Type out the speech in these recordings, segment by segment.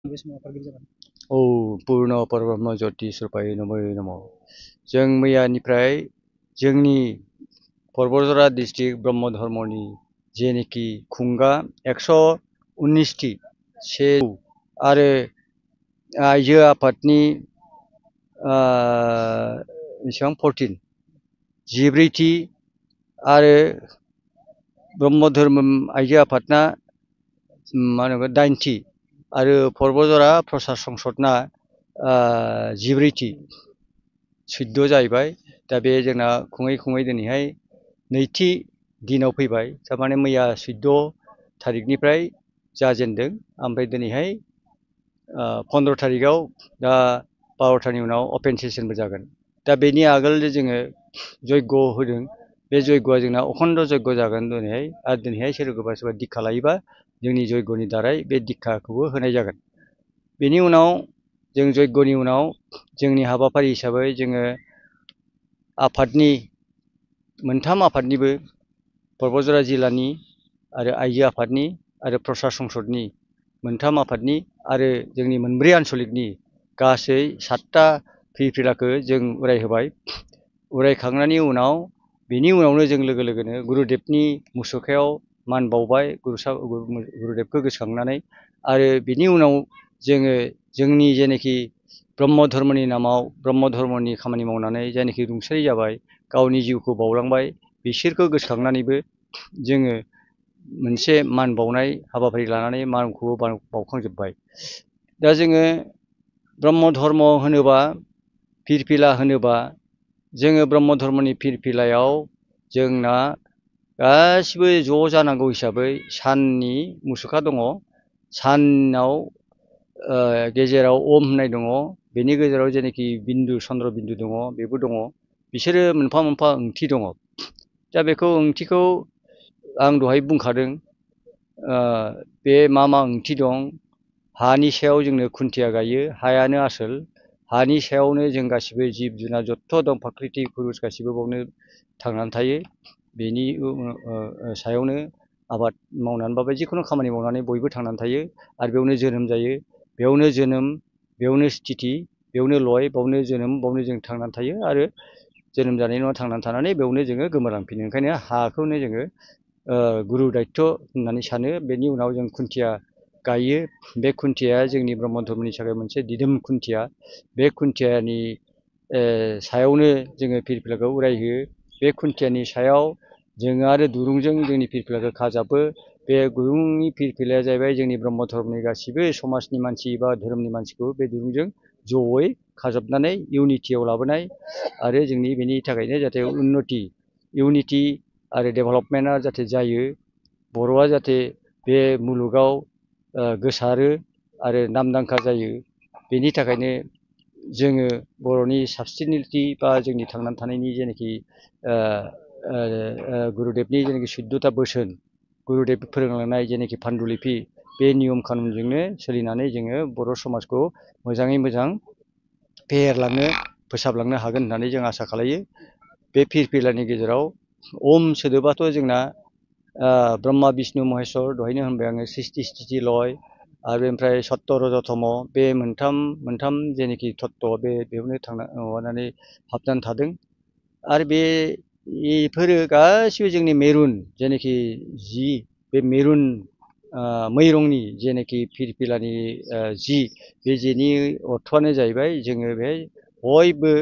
बे समाव आफादगिरि जागोन। औ पूर्ण परब्रह्म ज्योति स्वरूपाय नमो नमः। जों मैयानिफ्राय जोंनि पर्बतजरा डिस्ट्रिक्ट ब्रह्म धर्मनि जेनेखि खुंगा 119टी से आरो आइजो आफादनि बेसेबां 14 14टी आरो ब्रह्म धर्म आइजो आफादना मा होनोमोन 9टी आरो पर्बतजरा प्रसाद संसदना 14टी 14 जाहैबाय। दा बे जोंना खुङै खुङै दिनैहाय नैथि दिनाव फैबाय। थारमाने मैया 14 थारिखनिफ्राय जाजेनदों, ओमफ्राय दिनैहाय 15 थारिखआव दा 12टानि उनाव अपेन सेसनबो जागोन। दा बेनि आगोल जोङो जयग होदों। बे जयगआ जोंना अखन्द जयग जागोन दिनैहाय। आरो दिनैहाय सोरबा सोरबा दिक्षा लायोबा जोंनि जयगनि दारै बे दिक्षाखौबो होनाय जागोन। बेनि उनाव जों जयगनि उनाव जोंनि हाबाफारि हिसाबै जोङो आफादनि मोनथाम आफादनिबो पर्बतजरा जिल्लानि आरो आइजो आफादनि आरो प्रसाद संसदनि मोनथाम आफादनि आरो जोंनि मोनब्रै आन्सलिकनि गासै 7टा फिरफिलाखौ जों उरायहोबाय। उरायखांनायनि उनाव बेनि उनावनो जों लोगो लोगोनो गुरुदेबनि मुसुखायाव मान बावबाय गुरुदेबखौ गोसोखांनानै। आरो बिनि उनाव जोङो जोंनि जेनाखि ब्रह्म धर्मनि नामाव ब्रह्म धर्मनि खामानि मावनानै जायनाखि रुंसारि जाबाय, गावनि जिउखौ बावलांबाय, बिसोरखौ गोसोखांनानैबो जोङो मोनसे मान बावनाय हाबाफारि लानानै मानखौबो बावखांजोब्बाय। दा जोङो ब्रह्म धर्म होनोबा फिरफिला होनोबा जोङो ब्रह्म धर्मनि फिरफिलायाव जोंना गासिबो ज' जानांगौ हिसाबै साननि मुसुखा दङ। सानाव गेजेराव ओम होननाय दङ। बेनि गेजेराव जेनाखि बिन्दु चन्द्र बिन्दु दङ बेबो दङ। बिसोरो मोनफा मोनफा ओंथि दङ। दा बेखौ ओंथिखौ आं दहाय बुंखादों। बे मा ओंथि दं। हानि सायाव जोंनो खुन्थिया गायो, हायानो आसोल। हानि सायावनो जों गासिबो जिब जुनार जत्थ दं फाख्रिति पुरुष गासिबो बावनो थांनानै थायो। बेनि सायावनो आबाद मावनानै बा जिखुनु खामानि मावनानै बयबो थांनानै थायो। आरो बेयावनो जोनोम जायो, बेयावनो जोनोम, बेयावनो स्थिति, बेयावनो लय, बेयावनो जोनोम, बेयावनो जों थांनानै थायो। आरो जोनोम जानाय नङा थांनानै थानानै बेयावनो जोङो गोमोरलांफिनो। ओंखायनो हाखौनो जोङो गुरु दायित्व होननानै सानो। बेनि उनाव जों खुन्थिया गायो। बे खुन्थियाया जोंनि ब्रह्म धर्मनि थाखाय मोनसे दिदोम खुन्थिया। बे खुन्थियानि सायावनो जोङो फिरफिलाखौ उरायहोयो। बे खुन्थियानि सायाव जोङो आरो दुरुंजों जोंनि फिरफिलाखौ खाजाबो। बे दुरुंनि फिरफिलाया जाहैबाय जोंनि ब्रह्म धर्मनि गासिबो समाजनि मानसि बा धोरोमनि मानसिखौ बे दुरुंजों जयै खाजोबनानै इउनिटियाव लाबोनाय। आरो जोंनि बेनि थाखायनो जाहाथे उन्नति, इउनिटि आरो डेभेलपमेन्टआ जाहाथे जायो, बर'आ जाहाथे बे मुलुगाव गोसारो आरो नामदांखा जायो, बेनि थाखायनो जोङो बर'नि साबसिनिलिटि बा जोंनि थांनानै थानायनि जेनाखि गुरुदेबनि जेनाखि 14टा बोसोन, गुरुदेब फोरोंलांनाय जेनाखि पान्डुलिपि, बे नियम खानुनजोंनो सोलिनानै जोङो बर' समाजखौ मोजाङै मोजां फेहेरलांनो फोसाबलांनो हागोन होननानै जों आसा खालायो। बे फिरफिलानि गेजेराव ओम सोदोबाथ' जोंना ब्रह्मा बिष्णु महेश्वर दहायनो होनबाय आङो सृष्टि स्थिति लय आरो ओमफ्राय सत्य रजतम बे मोनथाम जेनाखि तत्व बेयावनो माबानानै हाबनानै थादों। आरो बेफोरो गासिबो जोंनि मेरुन जेनाखि जि, बे मेरुन मै रंनि जेनाखि फिरफिलानि जि, बे जिनि अर्थआनो जाहैबाय जोङो बेहाय बयबो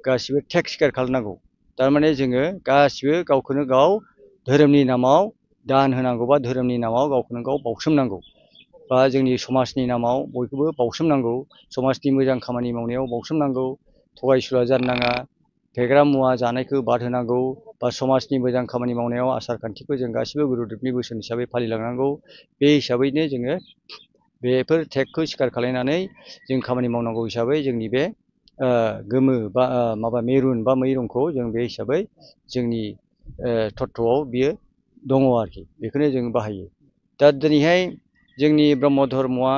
गासिबो टेक स्केयार खालामनांगौ। थारमाने जोङो गासिबो गावखौनो गाव धोरोमनि नामाव दान होनांगौ बा धोरोमनि नामाव गावखौनो गाव बावसोमनांगौ। बा जोंनि समाजनि नामाव बयखौबो बावसोमनांगौ। समाजनि मोजां खामानि मावनायाव बावसोमनांगौ। थगायसुला जानो नाङा, फेग्रा मुवा जानायखौ बाद होनांगौ, बा समाजनि मोजां खामानि मावनायाव आसार खान्थिखौ जों गासिबो गुरुदेबनि बोसोन हिसाबै फालिलांनांगौ। बे हिसाबैनो जोङो बेफोर टेगखौ स्वीकार खालायनानै जों खामानि मावनांगौ हिसाबै जोंनि बे गोमो बा माबा मेरुन बा मै रंखौ जों बे हिसाबै जोंनि तत्वआव बियो दङ आरोखि। बेखौनो जों बाहायो। दा दिनैहाय जोंनि ब्रह्म धर्मआ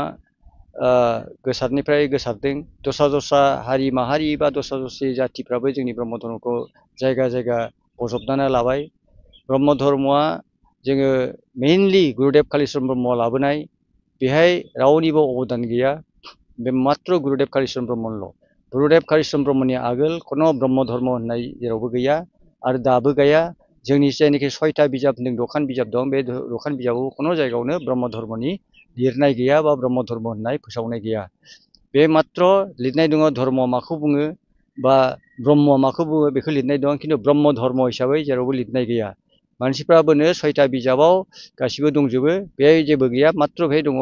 गोसारनिफ्राय गोसारदों। दस्रा हारि माहारि बा दस्रा जाथिफ्राबो जोंनि ब्रह्म धर्मखौ जायगा जायगा बजबनानै लाबाय। ब्रह्म धर्मआ जोङो मेइनलि गुरुदेब कालिचरन ब्रह्मआ लाबोनाय बेहाय रावनिबो अबदान गैया बे मात्र गुरुदेव कालिचरण ब्रह्मनिल' गुरुदेव कालिचरण ब्रह्मनि आगोल खुनु ब्रह्म धर्म होननाय जेरावबो गैया आरो दाबो गैया जोंनि जायनाखि 6टा बिजाब दखान बिजाब दं बे दखान बिजाबाव खुनु जायगायावनो ब्रह्म धर्मनि लिरनाय गैया बा ब्रह्म धर्म होननाय फोसावनाय गैया बे मात्र लिरनाय दङ धर्म माखौ बुङो बा ब्रह्म माखौ बुङो बेखौ लिरनाय दं खिन्थु ब्रह्म धर्म हिसाबै जेरावबो लिरनाय गैया मानसिफ्राबोनो 6टा बिजाबाव गासिबो दंजोबो बेहाय जेबो गैया मात्र बेहाय दङ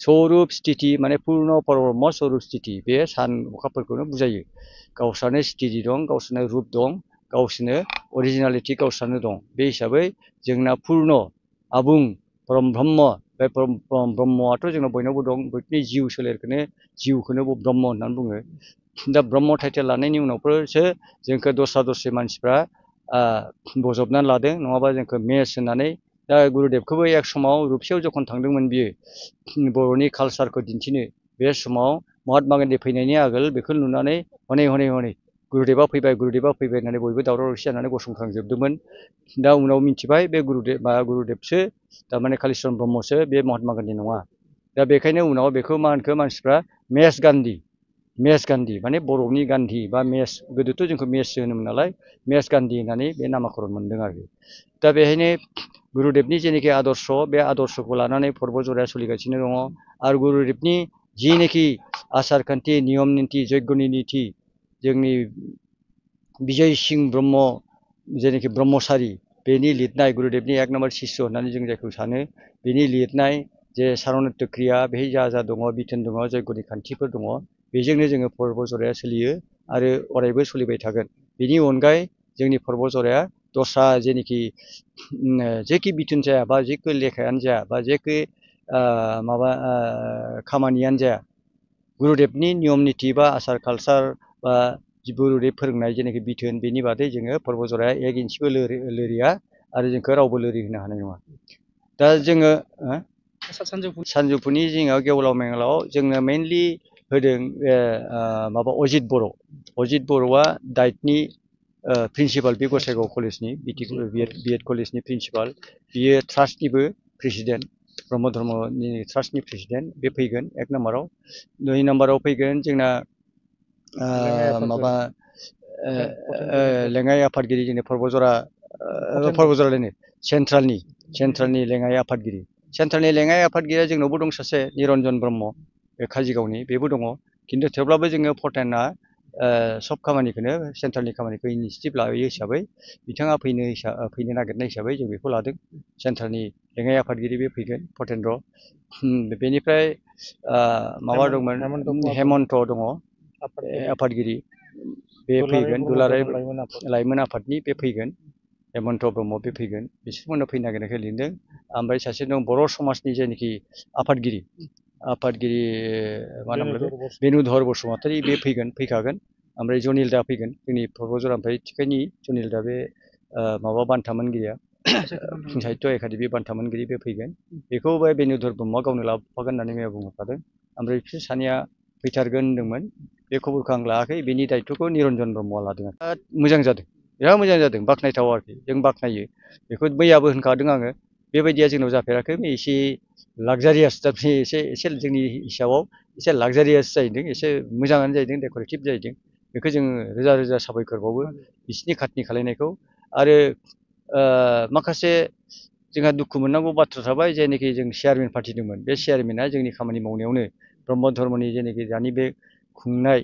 स्वरुप स्थिति माने पुर्ण परब्रह्म स्वरुप स्थिति बे सान अखाफोरखौनो बुजायो गावस्रानो स्थिति दं गावस्रानो रुप दं गावसोरनो अरिजिनालिटि गावस्रानो दं बे हिसाबै जोंना पुर्ण आबुं ब्रह्म बे ब्रह्मआथ' जोंनाव बयनावबो दं बयनि जिउ सोलेरखौनो जिउखौनो ब्रह्म होननानै बुङो दा ब्रह्म टाइटेल लानायनि उनावसो जोंखौ दस्रा मानसिफ्रा बजबनानै लादों नङाबा जोंखौ मेस होननानै दा गुरुदेबखौबो एक समाव रुपसेयाव जखन थांदोंमोन बियो बर'नि कालसारखौ दिन्थिनो बे समाव महात्मा गान्धी फैनायनि आगोल बेखौ नुनानै हनै गुरुदेबा फैबाय होननानै बयबो दावराव दावसि जानानै गसंखांजोबदोंमोन दा उनाव मिथिबाय बे गुरुदेबसो थारमाने कालिचरण ब्रह्मसो बे महात्मा गान्धी नङा दा बेखायनो उनाव बेखौ मा होनखो मानसिफ्रा मेस गान्धी माने बर'नि गान्धी बा मेस गोदोथ' जोंखौ मेससो होनोमोन नालाय मेस गान्धी होननानै बे नामाकरन मोनदों आरो दा बेहायनो गुरुदेबनि जेनाखि आदर्श बे आदर्शखौ लानानै पर्बजराया सोलिगासिनो दङ आरो गुरुदेबनि जिनाखि आसार खान्थि नियम निति यज्ञनि निति जोंनि बिजय सिंह ब्रह्म जेनाखि ब्रह्मचारि बेनि लिरनाय गुरुदेबनि 1 नम्बर शिष्य होननानै जों जायखौ सानो बेनि लिरनाय जे सारनत्य क्रिया बेहाय जा दङ बिथोन दङ यज्ञनि खान्थिफोर दङ बेजोंनो जोङो पर्बजराया सोलियो आरो अरायबो सोलिबाय थागोन बेनि अनगायै जोंनि पर्बजराया दस्रा जेनाखि जेखि बिथोन जाया बा जेखि लेखायानो जाया बा जेखि खामानियानो जाया गुरुदेबनि नियम निति बा आसार कालसार बा गुरुदेब फोरोंनाय जेनाखि बिथोन बेनि बादै जोङो पर्बजराया 1 इन्सिबो लोरिया आरो जोंखौ रावबो लोरि होनो हानाय नङा दा जोङो सानजौफुनि जोङो गेवलाव मेंलाव जोङो मेनलि होदों अजित बर'आ डाइटनि प्रिन्सिपाल बे गसाइगाव कलेजनि बिएड कलेजनि प्रिन्सिपाल बियो ट्रास्टनिबो प्रेसिडेन्ट ब्रह्म धर्मनि ट्रास्टनि प्रेसिडेन्ट बे फैगोन 1 नम्बराव 2 नम्बराव फैगोन जोंना लेङाइ आफादगिरि जोंनि पर्बजरालायनो सेन्ट्रेलनि लेङाइ आफादगिरि सेन्ट्रेलनि लेङाइ आफादगिरिया जोंनावबो दं सासे निरन्जन ब्रह्म बे काजिगावनि बेबो दङ खिन्थु थेवब्लाबो जोङो फर्टेना सब खामानिखौनो सेन्ट्रेलनि खामानिखौ इनिसियेटिभ लायो हिसाबै बिथाङा फैनो नागिरनाय हिसाबै जों बेखौ लादों सेन्ट्रेलनि लेङाइ आफादगिरि बे फैगोन फर्टेन्द्र बेनिफ्राय माबा दंमोन हेमन्त दङ आफादगिरि बे फैगोन दुलाराय लाइमोन आफादनि बे फैगोन हेमन्त ब्रह्म बे फैगोन बिसोरखौनो फैनो नागिरनायखाय लिंदों ओमफ्राय सासे दं बर' समाजनि जेनाखि आफादगिरि मा नाम बेनुधर बसुमतारी बे फैखागोन ओमफ्राय जनिल दा फैगोन जोंनि पर्बजरा ओमफ्राय थिखायनि जनिल दा बे माबा बान्था मोनगिरिया साहित्य एकाडेमि बान्था मोनगिरि बे फैगोन बेखौ बे बेनुधर ब्रह्मआ गावनो लाबोफागोन होननानै मैया बुंहरखादों ओमफ्राय बिसोर सानैया फैथारगोन होनदोंमोन बे खबरखौ आं लायाखै बेनि दायित्वखौ निरन्जन ब्रह्मआ लादों मोजां जादों बिराद मोजां जादों बाख्नायथाव आरोखि जों बाख्नायो बेखौ मैयाबो होनखादों आङो बेबायदिया जोंनाव जाफेराखै एसे लाक्जारियास एसे जोंनि हिसाबाव एसे लाक्जारियास जाहैदों एसे मोजाङानो जाहैदों डेक'रेटिभ जाहैदों बेखौ जों रोजा साबायखर बावो बिसिनि खाथिनि खालायनायखौ आरो माखासे जोंहा दुखु मोननांगौ बाथ्रा थाबाय जायनाखि जों चेयारमेन पार्टि दंमोन बे चेयारमेना जोंनि खामानि मावनायावनो ब्रह्म धर्मनि जेनाखि दानि बे खुंनाय